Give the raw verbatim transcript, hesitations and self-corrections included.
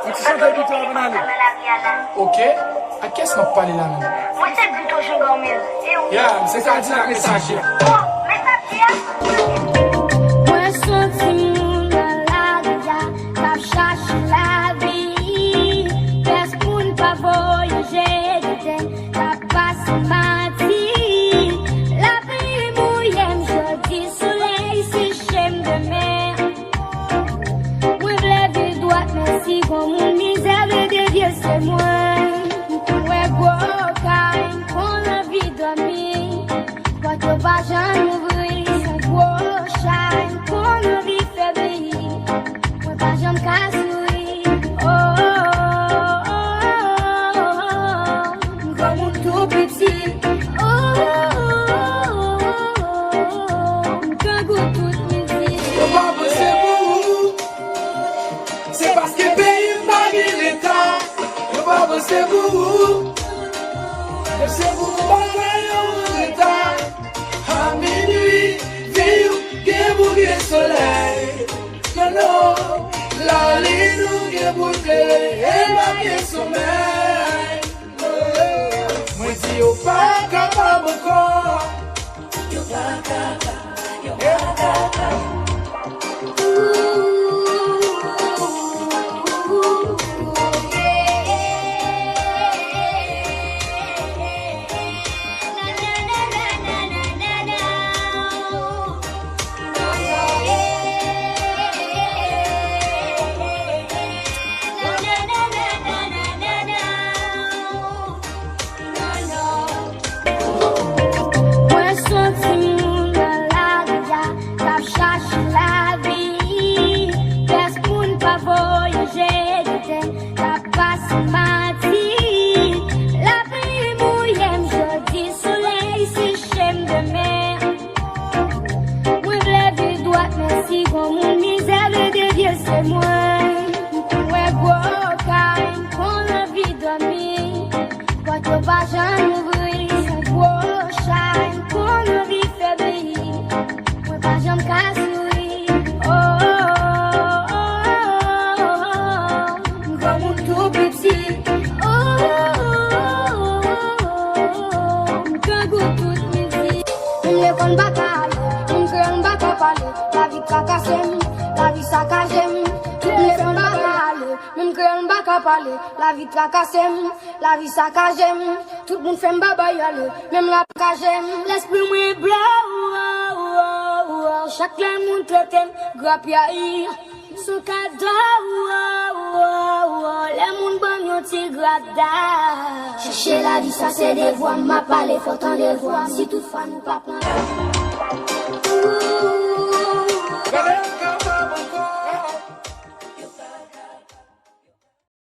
Yon ti chante pito avan n ale. Ok. A kiyès m ap pale la menm? Mwen se Vito Jean Gomez. E ou? Ya, m se Kadilak Mesaje. Oh, Mesaje a? Mwen se yon timoun nan lari a k ap chache lavi. Pèsonn pa voye jete, k ap pase mati. Lapli mouye m jodi, solèy seche m demen. Mwen vle viv dwat, men si gon moun mizè vle devye, se mwen. M konn wè gwo kay, m konn anvi dòmi. Pòt yo pa janm ouvri, se gwo chay, m konn anvi febli. Mwen pa janm ka souri. Oh, oh, oh, oh, oh. M granmoun tou piti. Oh, oh, oh, oh, oh, oh. M grangou tout midi. Yo pa panse pou ou. Se paske peyi m pa gen leta. Yo pa panse pou ou. Yo se pou bagay yo an reta. A minui, vi w gen pou gen solèy. Non, non, lalin ou gen pou l klere, e pa gen somèy. Mwen di yo pa kapab ankò. Yo pa kapab, yo pa kapab. Mwen se yon timoun nan lari a k ap chache lavi. Pèsonn pa voye jete, k ap pase mati. Lapli mouye m jodi, solèy seche m demen. Mwen vle viv dwat, men si gon moun mizè vle devye, se mwen. M konn wè gwo kay, m konn anvi dòmi. Pòt yo pa janm ouvri, se gwo chay, m konn anvi febli. Mwen pa janm ka souri. Oh, oh, oh, oh, oh. M granmoun tou piti. Oh, oh, oh, oh, oh, oh. M grangou tout midi. Moun lekòl m pa ka ale, moun kreyòl m pa ka pale. Lavi trakase m, lavi sakaje m. Moun lekòl m pa ka ale, moun kreyòl m pa ka pale. Lavi trakase m, lavi sakaje m. Tout moun fè m babay ale, menm la kaje m. Lespri mwen blow, oh, oh, oh, oh. Chak lè moun trete m grapyay, sou kado, oh, oh, oh, oh. Lè moun ban m yon ti grada. Chèche lavi sa se devwa m, m ap pale fò tande vwa m. Si toutfwa nou pa pran